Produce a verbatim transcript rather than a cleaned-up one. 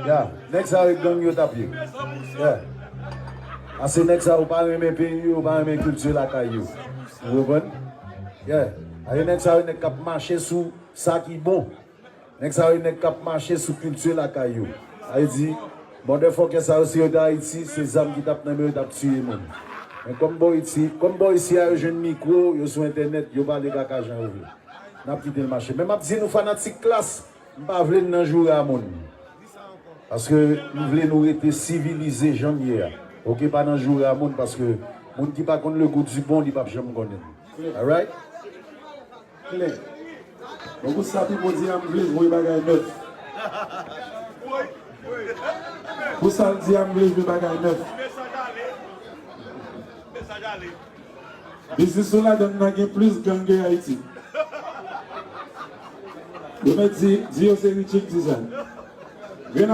Ya, nèg sa yo gang yo t ap ye. Ya. Ase nèg sa yo pa renmen peyi yo, pa renmen kilti lakay yo. Ou konprann? Ya. Ase nèg sa yo nèg k ap mache sou sa ki bon. Nèg sa yo nèg k ap mache sou kilti lakay yo. Sa vle di, motherfucker sa yo si yo te Ayiti, se zam ki t ap nan men yo, yo t ap tiye moun. Men kòm bò isi, kòm bò isi a yo jwenn mikwo, yo sou entènèt, yo pale kaka jan yo vle. N ap kite l mache. Men m ap di nou fanatik Klass, m pa vle n nan joure a moun. Paske m vle nou rete sivilize jan n ye a. Oke, pa nan joure a moun, paske moun ki pa konn le goût du bon, li p ap janm konnen l. Alright? Klè. Bon, pou sa Pipo di a, m vle jwe bagay nèf. Pou sa l di a, m vle jwe bagay nèf. Biznis nou ladann nan gen plis gang ke Ayiti. Yo mèt di, di yo se Richie ki di sa. Grenn